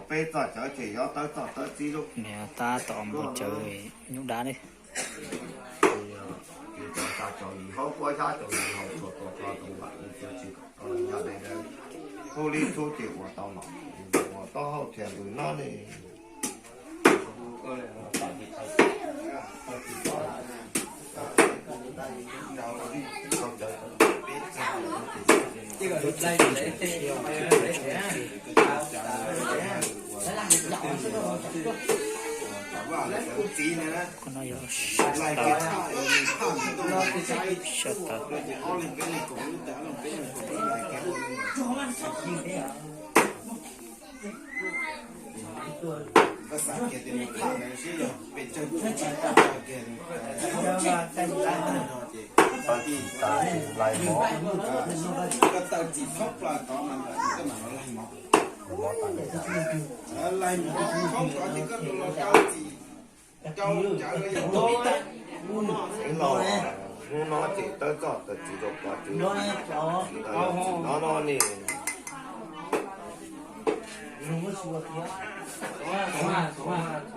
Peb txoj cawv ces yuav tawb txoj tawb txib lub. Niag tab tom npau cawv nyuj dab ne. Tus tau tsa tsaus yim hauv puab xyab tsaus yim hauv txhua tus tau tau vam ib txhia tsis kom tau yog li ntawd. Txhub li txhub ces ua tau los, ua taub hau thiab nws no ne. Qhov no yog sab tawv, sab tawv. Hnub no ces tawb txoj tawm txiv rau pov tsev, txiv no no ne.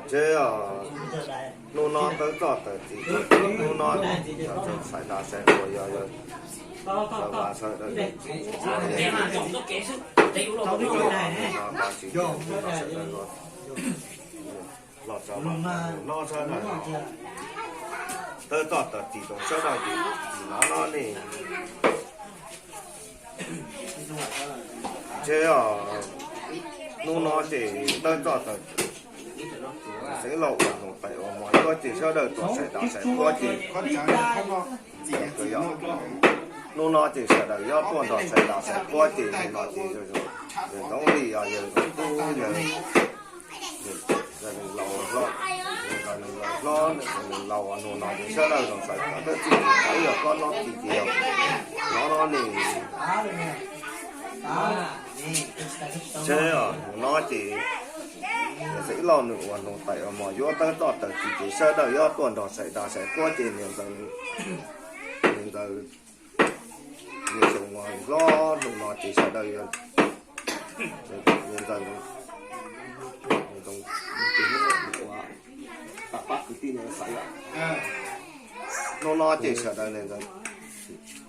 Ntshe hnub no tawb txoj tawm txiv, hnub no sawv daws sai da sai qhua yog yog sawv daws, hnub no tsis, hnub no sawv daws los, los txog no sawv daws tawb txoj tawm txiv rau sawv daws ces txiv no no ne. Ntshe os, hnub no ces tawb txoj tawm, Xeev Laus uas hnub tais uas mos yuav ces sawv daws tuaj sai da sai qhua ces, hnub no ces sawv daws yuav tuaj nrog sai da sai qhua ces hnub no ces yawg Ntxoov Lis, yawg Ntxoov Tub, yawg Neeg Laus hlob, yawg Neeg Laus hlob, yawg Neeg Laus uas hnub no ces sawv daws zoo sai da sai qhua ces yog koj no ces yog no no ne. Ntshe os, hnub no ces Xeev Laus nws uas hnub tais uas mos yuav tawb txoj tawm txiv ces sawv daws yuav tuaj nrog sai da sai qhua ces niam ntxawm, niam ntxawm Yawg Xyooj uas hlob hnub no ces sawv daws, niam ntxawm, pab kwv tij no xaiv, hnub no ces sawv daws, niam ntxawm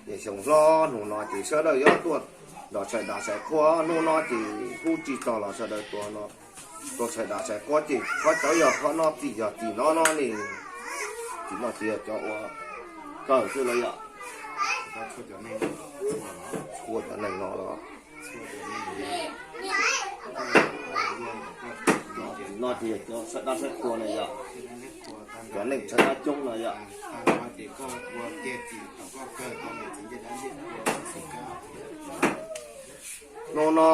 Yawg Xyooj hlob hnub no ces sawv daws yuav tuaj nrog sai da sai qhua, hnub no ces hu tsis txog los sawv daws tuaj sai da sai qhua ces qhov txawv yog qhov no txij yog txij no no ne. Txij no ces yog cov uas kawg xwb los yog txhua cov neeg no los, txij no ces yog cov sai da sai qhua ne yog cov neeg sai da coob no yog. Hnub no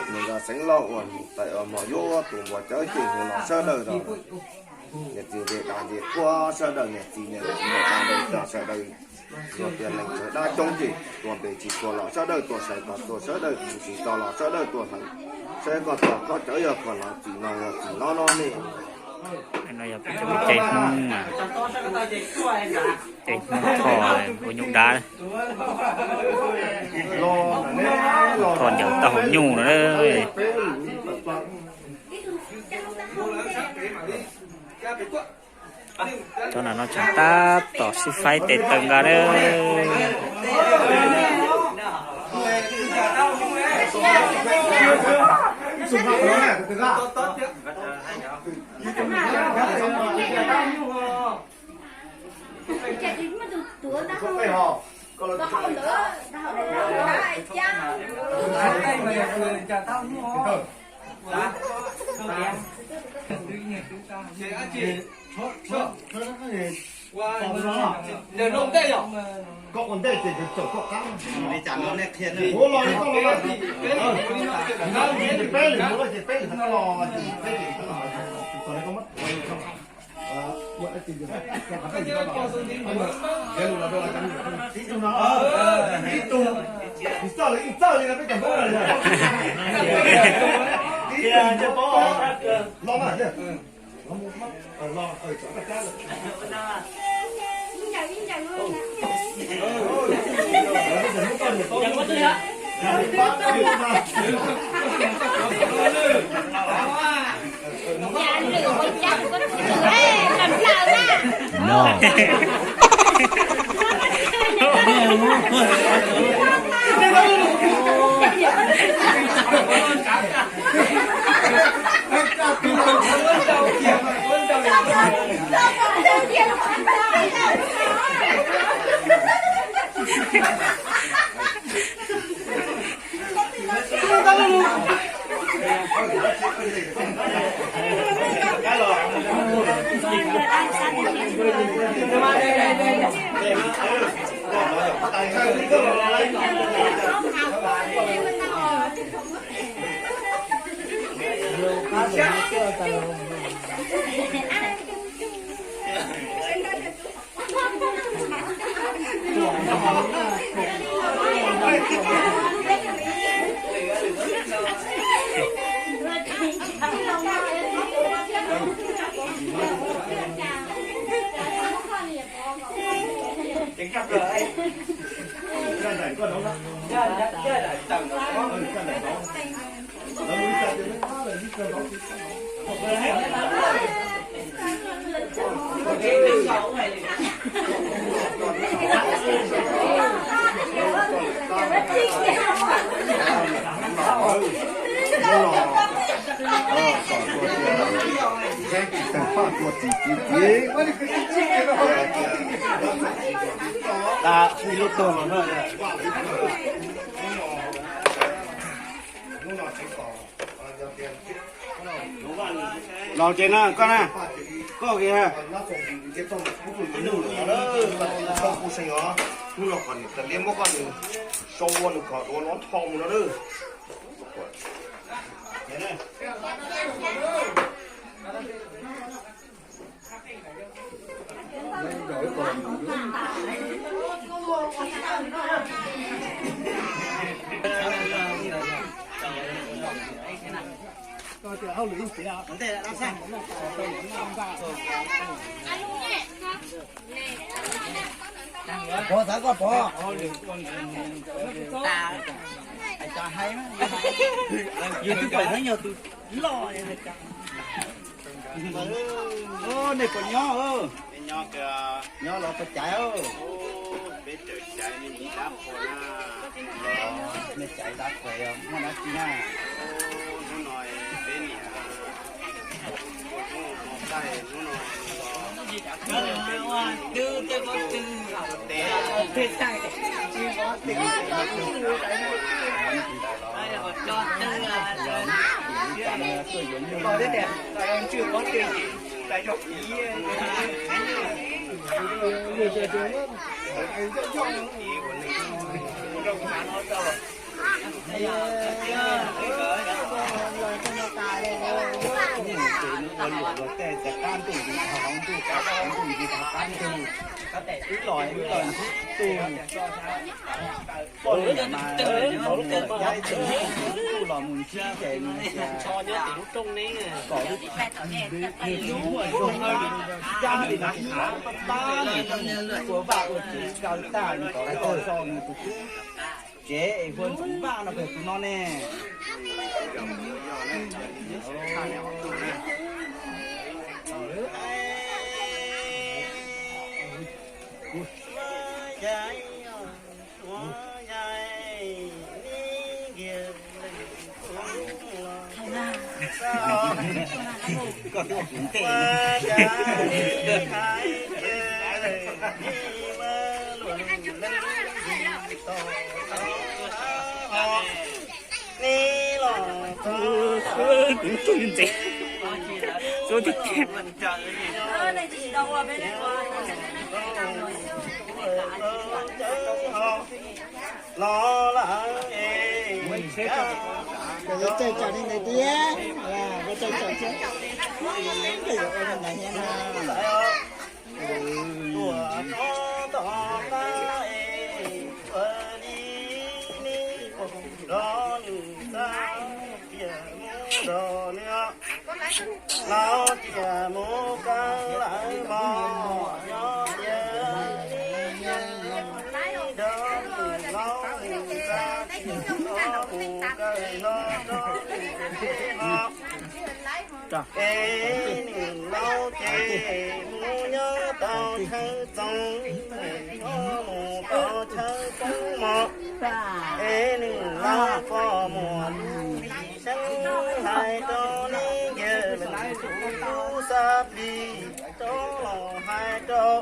nws yog Xeev Laus uas hnub tais uas mos yuav tus npua cawv ces hnub no sawv daws niam txiv nce da nce qhua, sawv daws niam txiv niam txiv niam da nce cog sawv daws. Yog tias neeg sawv dab coob ces tuaj npe tsis txhua los sawv daws tuaj sai kom tuaj, sawv daws tsis txog los sawv daws tuaj hlawv, saib koj txog qhov txawv yog qhov no txij no yog txij no no ne. No yog peb cov cai Hmoob, cai Hmoob Thoj ua nyuj dab, Thoj ncaws taub hau nyuj no. Cov no no tseem tab tom sib faib tes taw nqa na. Koj ua ntej ces txawm koj qab li cas no nej qhia, ua los li koj los, peb lwm mus ces peb lwm los ces peb lwm, koj los ces peb lwm, koj los No. Los ces na koj na, koj kiag. Hnub no kom niam tas liab muab koj nws sau ua nws kom dua no tho mus no lawm. Pov xav koj pov. Yus twb pom yog tus loj. Nej puas nyob? Nyob los puas caiv? Nej caiv dab qhuas muaj dab tsi na? Poj niam mas los ib tug los mus ntsib ces nws tias kom lub, yog li na, tab tab nws tua vaj ua tsev kaw tag nws kom los sau nws tus tub tsev es hu Ntxoov Vaj no pem tus no ne. Koj twb ua kuv ntej. Tus tub ntxeev xub tiag tiag. Los lawm. Ces yuav caij tsom li ntawd tiag, yuav caij tsom thiab. Koj yuav ua li ntawd thiab na. Laus tias mus kaw lawm mog, yog tias nrog nws laus mus txog tsis txhob mus kaw hlo rau nws pem no. Es nws laus ces mus nyob tau chaw txoos, mus tau chaw txoos mog. Es nws laus koj muam Lis Seeb hais rau neb ntiag leej tub tub xab plig rov los hais rau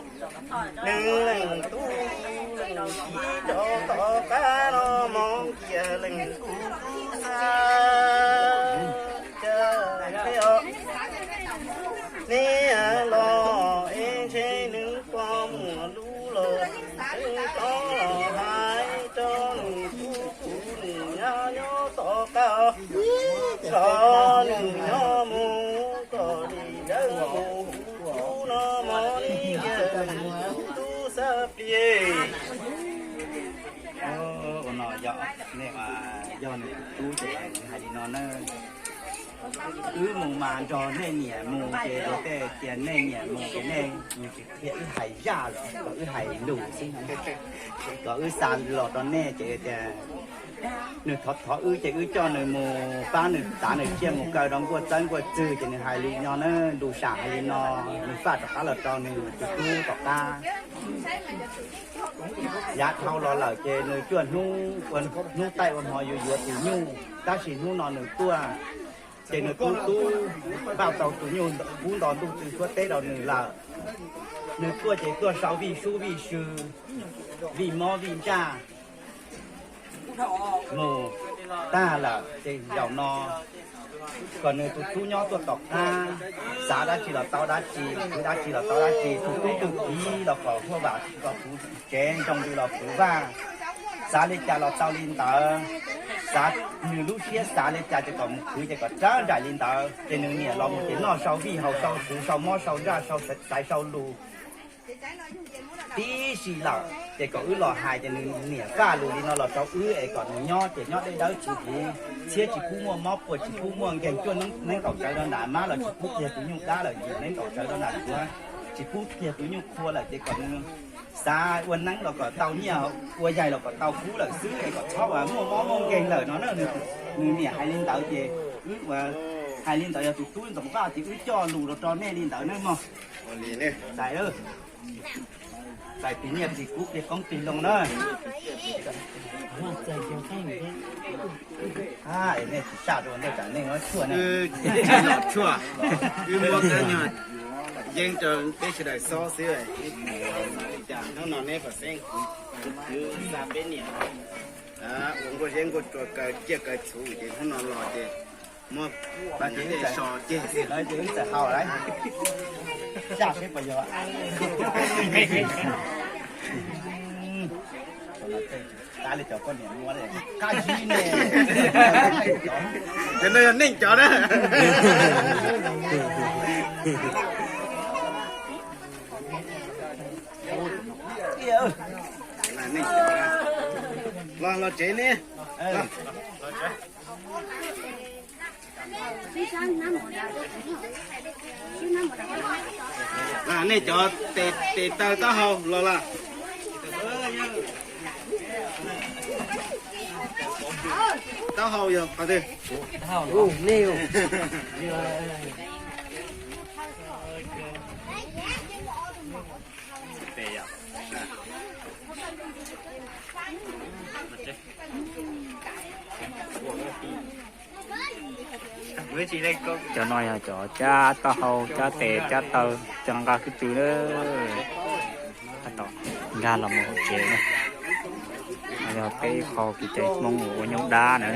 nws leej tub leej txiv rau tom qab no mog, ntiag leej tub tub xab. Cas ntshe os, neb los es ntshe nws koj muam lub los, nws rov los hais rau nws tub kuv nws nyob nyob tom qab os, los nws nyob mus kom li dawb mus huv no mog, ntiag leej tub tub xab plig. Ua no yog, nej mas yog nws tus tub ces nws hais li no na. Wb mus mas nrog nej niam mus ces luag tej tias nej niam mus ces nej mus tsis qhia wb hais zaj los kom wb hais lus xwb, kom wb xa los rau nej ces tias nws thov thov wb ces wb coj nws mus pab nws tav nws tsiaj mus kaw rau nkuaj txawb nkuaj txwg ces nws hais li no na, lus sam hais li no, nws faj rov qab los rau nws tus tub tom qab. Yav dhau los lawm ces nws cuaj hnub, hnub taij ua hmo yuav yuav tus nyuj, tab sis hnub no nws tuaj ces nws tus tub npaj tau tus nyuj pub nto ntuj tw suab teb rau nws lawm. Nws tuaj ces tuaj sau vij sub vij sw, vij mob vij ntsaj mus tag lawm ces zaum no kom nws tus tub nyob tuaj tom qab, xav dab tsi los tau dab tsi, khwv dab tsi los tau dab tsi, tus tub tus kiv los kom huaj vam, kom puv tsev, nroo ntws los puv vaj, xav li cas los tau li ntawd. Xav, nws lub siab xav li cas ces kom mus khwv ces kom raws nraim li ntawd. Ces nws niam los mus ces noj sau vij haus sau txwv sau mob sau ntsaj sau xaiv sau lus tib si lawm, ces kom wb los hais ces nws niam faj lus li no los rau wb es kom nws nyob ces nyob deb dawb tsis huv, txhiab tsis pub muaj mob puas tsis pub muaj nkeeg, cuaj neeb kaum tsawv rau nram mab los tsis pub kiag tus nyuj dab lawm, yim neeb kaum tsawv rau nram tuav tsis pub kiag tus nyuj qhua lawm ces kom nws xav ua neeb los kom tau nyiaj, ua yaig los kom tau kub lawm xwb es kom txhob uas muaj mob muaj nkeeg lawm no na. Nws niam hais li ntawd ces wb uas hais li ntawd yog tus tub Ntxoov Vaj ces wb coj lus los rau nej li ntawd na mog. Txais, txais tis nyiaj tis kub tis qoob tis loo na. Es nej tsis tsa rau ntej tsam nej muab tshuaj ne. Tshuaj, wb muab kab nyuag yeeb rau peb sawv daws xob xwb. Cas hnub no neb pom xeeb kwv xa peb niam ua nkuaj zeb nkuaj tsua kaw ciaj kaw txhuv ces hnub no los ces muab pab ces so ceg xwb. Ces wb txawm haus lawm, saj seb puas yog. Tab li cov poj niam muab qab zib ne. Ces no yog neej cov na. Los los tsev ne. Nej cov tes taw taub hau los lawm. Taub hau yog qhov twg? Cov no yog cov cab taub hau, cab tes, cab taw, cov nqa kwv tw na. Tab tom nkag los mus hauv tsev na. Yog peb qho kev cai Hmoob uas ua nyoob dab na.